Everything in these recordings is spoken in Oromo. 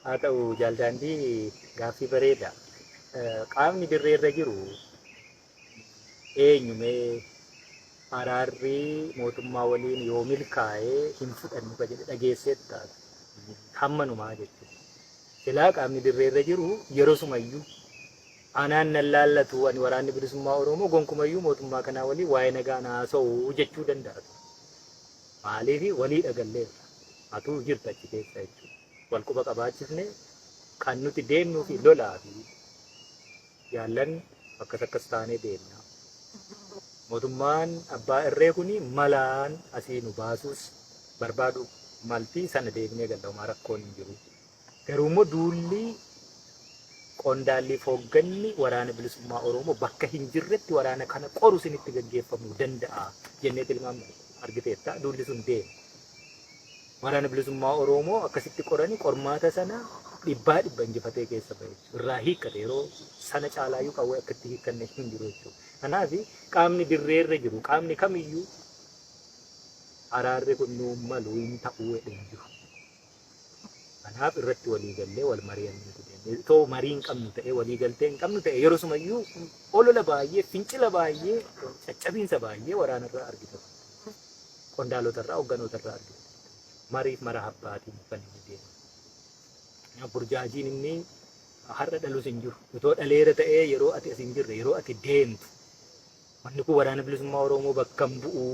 Haa ta'u, Jaaldaandii, gaaffii bareeda. Qaamni dirree irra jiru eenyu mee araarri mootummaa waliin yoo milkaa'ee hin fudhannu ka jedhe dhageesseetta hammanumaa jechuudha. Silaa qaamni dirree irra jiru yerosumayyuu anaan nan laallatu, ani Waraanni Bilisummaa Oromoo gonkumayyuu mootummaa kanaa waliin waa'ee nagaa haasa'u jechuu danda'a. Maaliif walii dhagalleerra. Atuu jirta achi keessa jechuudha. Wal quba qabaachisne kan nuti deemnuu fi lolaa fi jaallan akkas akkas taanee deemna. Mootummaan abbaa irree kuni malaan asii nu baasuus barbaadu malti, sana deebinee galla, homaa rakkoon hin jiru. Garuu immoo duulli qondaalli hoogganni Waraana Bilisummaa Oromoo bakka hin jirretti waraana kana qoru isinitti gaggeeffamuu danda'a jennee tilmaamna, argiteetta, duulli sun deema. Waraana Bilisummaa Oromoo akkasitti qoranii qormaata sana dhibbaa dhibba injifatee keessa bahe, irraa hiikkate. Yeroo sana caalaayyuu qawwee akka itti hiikkanne hin jiru jechuudha. Kanaaf qaamni dirreerra jiru, qaamni kamiyyuu araarri kun nuun malu, hin ta'uu jedhe hin jiru. Kanaaf irratti walii gallee wal mari'anneetu deemne. Itoo marii hin qabnu ta'ee, walii galtee hin qabnu ta'e, yeroo sumayyuu olola baay'ee, fincila baay'ee, caccabiinsa baay'ee waraanarraa argita. Qondalotarraa, hoogganotarraa argita. Mariif mara abbaatiin kan inni deemu. Burjaajiin inni har'a dhalus hin jiru. Itoo dhaleera ta'ee, yeroo ati as hin jirre, yeroo ati deemtu, wanni kun Waraana Bilisummaa Oromoo bakka hin bu'u.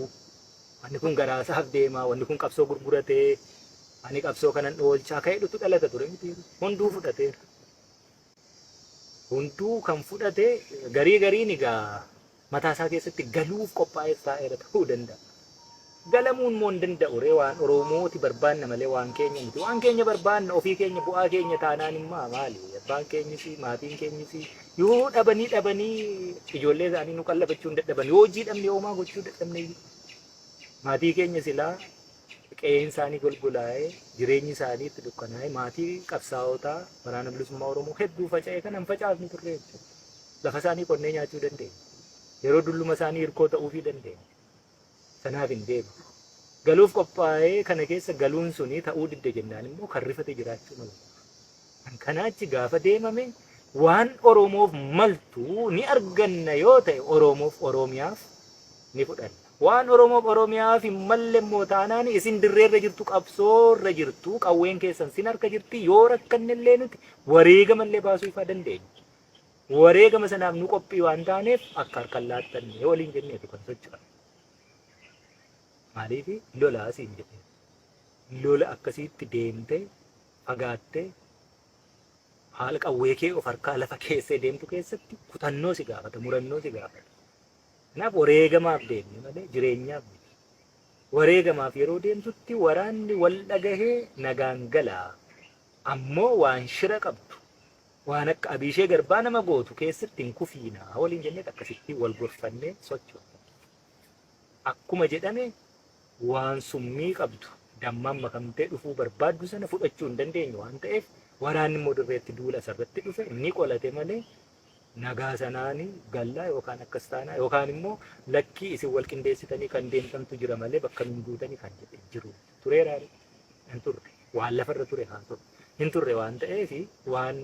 Wanni kun garaasaaf deema. Wanni kun qabsoo gurguratee, ani qabsoo kanan oolchaa ka'ee dhutu dhalata ture miti. Hunduu fudhateera. Hunduu kan fudhate, garii gariin egaa mataa isaa keessatti galuuf qophaa'ees taa'eera ta'uu danda'a. Galamuun immoo hin danda'u ree, waan Oromooti barbaanna malee waan keenya miti. Waan keenya barbaanna, ofii keenya bu'aa keenya taanaan immoo maali? Abbaan keenyis maatiin keenyis yoo dhabanii dhabanii ijoollee isaanii nu qallabachuu hin dadhaban. Yoo hojii dhabne, homaa gochuu dadhabne iyyuu, maatii keenya silaa qe'een isaanii golgolaa'ee, jireenyi isaanii itti dukkanaa'ee, maatii qabsaa'otaa Waraana Bilisummaa Oromoo hedduu faca'e kana hin facaafnu turre jechuudha. Lafa isaanii qonnee nyaachuu dandeenya. Yeroo dulluma isaanii hirkoo ta'uufii dandeenya. Sanaaf hin deemu. Galuuf qophaa'ee kana keessa galuun suni ta'uu didde jennaan immoo kan rifate jiraachuu mala. Kan kanaachi gaafa deemame waan Oromoof maltu ni arganna yoo ta'e Oromoof Oromiyaaf ni fudhanna. Waan Oromoof Oromiyaaf hin malle immoo taanaan, isin dirreerra jirtu, qabsoorra jirtu, qawween keessan sin harka jirti, yoo rakkannellee nuti wareegamallee baasuu ifaa dandeenya. Wareegama sanaaf nu qophii waan taaneef akka harkan laattanne waliin jenneetu kan socho'an. Maaliif lola asiin jedhee, lola akkasiitti deemtee fagaattee haala qawwee kee of harkaa lafa keessee deemtu keessatti kutannoo si gaafata, murannoo si gaafata. Kanaaf wareegamaaf deemne malee jireenyaaf miti. Wareegamaaf yeroo deemtutti waraanni wal dhagahee nagaan galaa. Ammoo waan shira qabdu, waan akka abiishee garbaa nama gootu keessatti hin kufiinaa waliin jennee akkasitti wal gorfannee sochoona. Akkuma jedhame waan summii qabdu dammaan makamtee dhufuu barbaaddu sana fudhachuu hin dandeenyu waan ta'eef, waraanni immoo dirreetti duula isarratti dhufe ni qolate malee nagaa sanaan gallaa yookaan akkas taanaa yookaan immoo lakkii isin wal qindeessitanii kan deemtantu jira malee bakka nun buutanii kan jedhe jiru tureera hin turre. Waan lafarra ture haa ture, hin turre waan ta'eef waan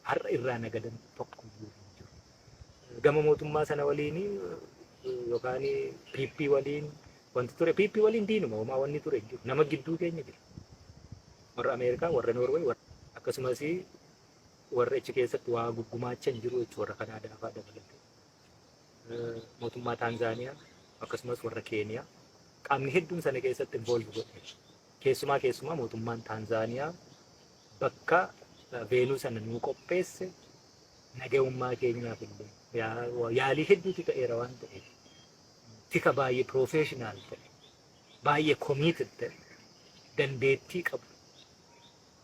har'a irraa nagadan tokko iyyuu hin jiru. Gama mootummaa sana waliin yookaan PP waliin wanti ture, PP waliin diinuma, homaa wanni ture hin jiru. Nama gidduu keenya jira. Warra Ameerikaa, warra Noorweey, akkasumas warra achi keessatti waa guggumaachan jiru jechuudha, warra Kanaadaa fa'aa dabalatee. Mootummaa Taanzaaniyaa akkasumas warra Keeniyaa, qaamni hedduun sana keessatti involve godhe. Keessumaa keessumaa mootummaan Taanzaaniyaa bakka venue sana nuu qopheesse, nagahummaa keenyaaf illee yaalii hedduutu ta'eera waan ta'eef, tika baay'ee professional ta'e, baay'ee committed ta'e, dandeettii qabu.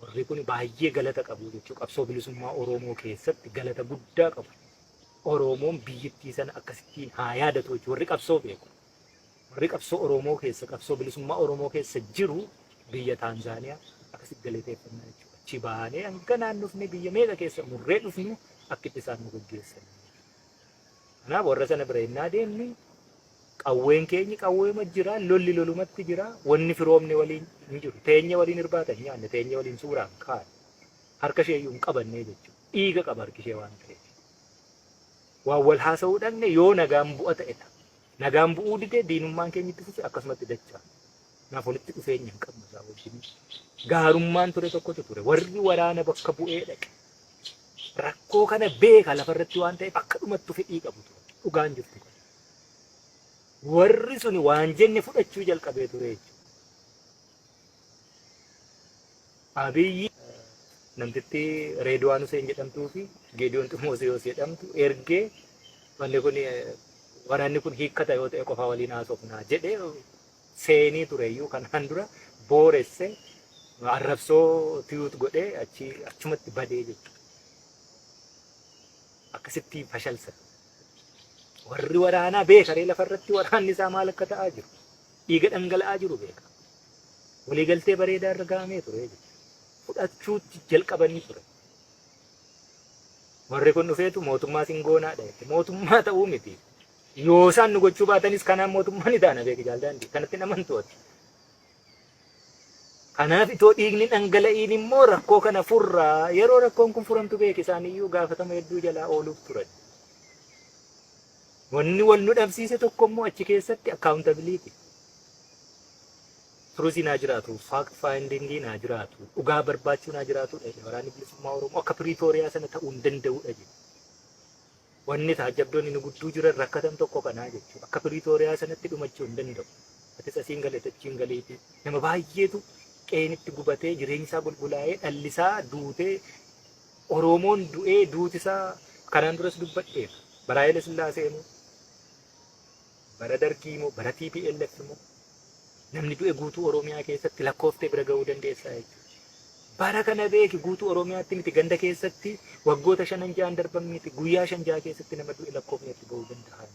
Warri kun baay'ee galata qabu jechuudha. Qabsoo bilisummaa Oromoo keessatti galata guddaa qabu. Oromoon biyyittii sana akkasittiin haa yaadatu jechuudha. Warri qabsoo beeku. Warri qabsoo Oromoo keessa, qabsoo bilisummaa Oromoo keessa jiru biyya Taanzaaniyaa akkasitti galateeffannaa jechuudha. Achi baanee hanga naannofne, biyya meeqa keessa murree dhufnu, akka itti isaan nu gaggeessan. Kanaaf warra sana bira innaa deemne Qawween keenyi qawweema jira, lolli lolumatti jira, wanni firoomne waliin hin jiru. Teenye waliin irbaata hin nyaanne, teenye waliin suuraa hin kaane. Harka ishee iyyuu hin qabannee jechuudha. Dhiiga qaba harki ishee waan ta'eef. Waan wal haasa'uu dhaqne yoo nagaan bu'a ta'edha. Nagaan bu'uu dide diinummaan keenya itti fufe akkasumatti dachaa. Kanaaf walitti dhufeenya hin qabnu isaa wajjin. Gaarummaan ture tokkotu ture. Warri waraana bakka bu'ee dhaqe. Rakkoo kana beeka lafarratti waan ta'eef akka dhumattu fedhii qabu ture. Dhugaan jirtu kana. Warri suni waan jenne fudhachuu jalqabee ture jechuudha. Abiyyi namtitti Reedwaan Huseen jedhamtuu fi Geediyoon Ximoosiyoos jedhamtu ergee wanni kun waraanni kun hiikkata yoo ta'e qofaa waliin haasofnaa jedhee seenii tureyyuu kanaan dura booresse arrabsoo tiyuut godhee achi achumatti badee jechuudha. Akkasitti fashalsa. Warri waraanaa beekaree lafarratti waraanni isaa maal akka ta'aa jiru. Dhiiga dhangala'aa jiru beeka. Waliigaltee bareedaa irra ga'amee ture jechuudha. Fudhachuutti jalqabanii ture. Warri kun dhufeetu mootummaa sin goonaadha jette. Mootummaa ta'uu miti. Yoo isaan nu gochuu baatanis kanaan mootummaa ni taana beeki jaal daandii. Kanatti hin amantu ati. Kanaaf itoo dhiigni dhangala'iin immoo rakkoo kana furraa yeroo rakkoon kun furamtu beeki isaaniyyuu gaafatama hedduu jalaa ooluuf turan. Wanni wal nu dhabsiise tokko immoo achi keessatti accountability. Truth naa jiraatu, fact finding naa jiraatu, dhugaa barbaachuu naa jiraatudha jedhe waraanni bilisummaa Oromoo akka Piriitooriyaa sana ta'uu hin danda'udha jedhe. Wanni taajjabdoonni nu gudduu jiran rakkatan tokko kanaa jechuudha. Akka Piriitooriyaa sanatti dhumachuu hin danda'u. Atis asiin galee achiin galeeti. Nama baay'eetu qe'een itti gubatee jireenyi isaa golgolaa'ee dhalli isaa duutee Oromoon du'ee duuti isaa kanaan duras dubbadheera. Bara Haayile Sillaasee moo bara Dargii moo bara TPLF moo namni du'e guutuu Oromiyaa keessatti lakkooftee bira ga'uu dandeessaa jechuudha. Bara kana beeki guutuu Oromiyaatti miti ganda keessatti waggoota shanan ja'an darban miti guyyaa shan ja'a keessatti nama du'e lakkoofni itti ga'uu danda'a.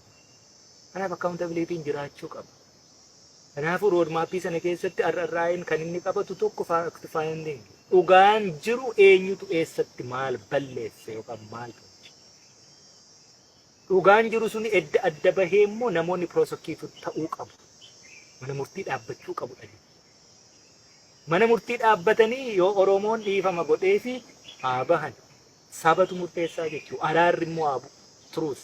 Kanaaf accountability'n jiraachuu qaba. Kanaafuu roadmapii sana keessatti RRI'n kan inni qabatu tokko fact finding dhugaan jiru eenyutu eessatti maal balleesse yookaan maal tolche. Dhugaan jiru sun edda adda bahee immoo namoonni prosecute ta'uu qabu. Mana murtii dhaabbachuu qabu dha. Mana murtii dhaabbatanii yoo Oromoon dhiifama godhee fi haa bahan. Sabatu murteessaa jechuu. Araarri immoo haa bu'u. Truth.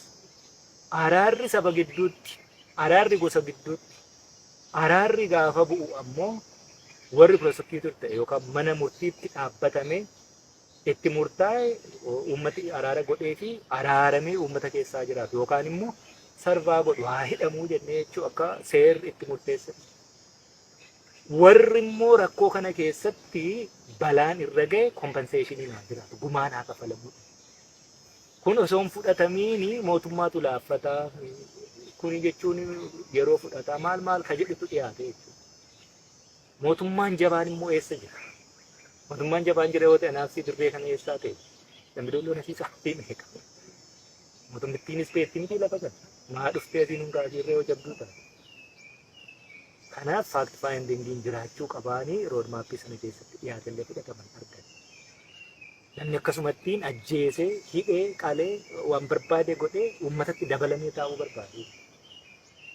Araarri saba gidduutti, araarri gosa gidduutti, araarri gaafa bu'u ammoo warri prosecutor ta'e yookaan mana murtiitti dhaabbatamee itti murtaa'e uummati araara godhee fi araaramee uummata keessaa jiraatu yookaan immoo sarvaa godhu haa hidhamuu jennee jechuu akka seerri itti murteesse. Warri immoo rakkoo kana keessatti balaan irra ga'e compensationiin haa jiraatu gumaan haa kafalamuu. Kun osoo hin fudhatamiin mootummaatu laaffataa kuni jechuun yeroo fudhataa maal maal ka jedhutu dhiyaate jechuudha. Mootummaan jabaan immoo eessa jira? Mootummaan jabaan jira yoo ta'e anaaf si dirree kana eessaa ta'e? Dambidoolloon asii sa'aatii meeqa? Mootummittiinis beekti miti lafa kana. Maa dhuftee asiin hundaa asiirra yoo jabduu taate. Kanaaf fact findingiin jiraachuu qabaanii roadmapii sana keessatti dhiyaatellee fudhataman argan. Namni akkasumattiin ajjeesee, hidhee, qalee, waan barbaade godhee uummatatti dabalamee taa'uu barbaade.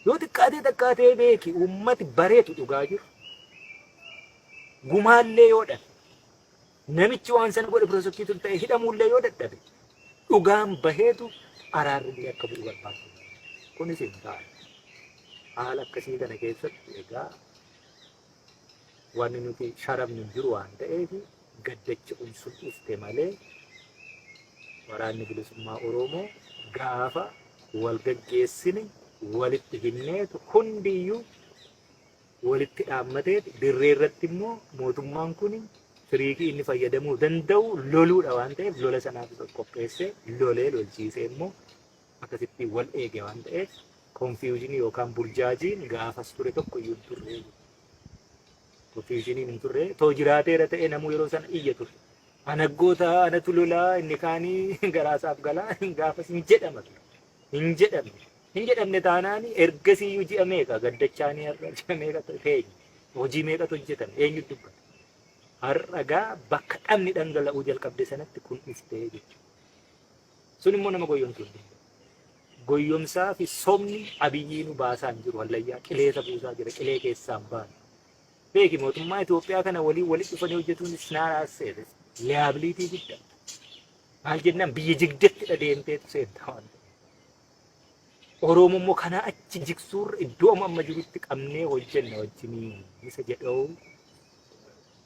Yoo xiqqaatee xiqqaatee beeki uummati bareetu dhugaa jiru. Gumaallee yoo dhabe namichi waan sana godhe prosecutor ta'e hidhamuullee yoo dadhabe dhugaan baheetu araarri akka bu'u barbaadu. Kunis hin taane. Haala akkasii kana keessatti egaa wanni nuti sharafnu hin jiru waan ta'eef gaddacha'uun sun dhufte malee waraanni bilisummaa Oromoo gaafa wal gaggeessine walitti himneetu hundiyyuu walitti dhaammateet dirree irratti immoo mootummaan kun trickii inni fayyadamuu danda'u loluudha waan ta'eef lola sanaaf isa qopheessee lolee lolchiisee immoo akkasitti wal eege waan ta'eef confusionii yookaan burjaajiin gaafas ture tokko iyyuu hin turre. Confusioniin hin turre. Too jiraateera ta'e namuu yeroo sana iyya ture. Anaggoota anatu lolaa inni kaanii garaasaaf galaa gaafas hin jedhama ture. Hin jedhamne. Hin jedhamne taanaan ergasiiyyuu ji'a meeqa gaddachaanii har'a ji'a meeqa teenye hojii meeqatu hojjetame eenyu dubbata. Har'a gaa bakka dhabni dhangala'uu jalqabde sanatti kun dhuftee jechuudha. Sun immoo nama goyyomsuu hin danda'u. Goyyomsaa fi sobni Abiyyii nu baasaa hin jiru, hallayyaa qileessa buusaa jira, qilee keessaa hin baane. Beeki, mootummaa Itoophiyaa kana waliin walitti dhufanii hojjetuun isnaaraasseete liability guddaa. Maal jennaan, biyya jigdettidha deemteetu seenta waan ta'eef. Oromoo immoo kanaa achi jigsuurra iddoo amma jirutti qabnee hojjenna wajjinii isa jedhuu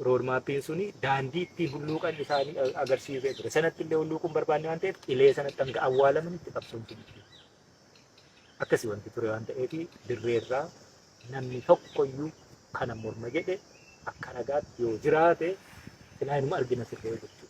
roadmapiin suni daandii ittiin hulluuqan isaanii agarsiisee ture. Sanatti illee hulluuquun barbaanne waan ta'eef, qilee sanatti hanga awwaalamanitti qabsoon sun akkasii wanti ture waan ta'eef, dirreerraa namni tokkoyyuu kana morma jedhe akka ragaatti yoo jiraate silaa inuma argina sirree jechuudha.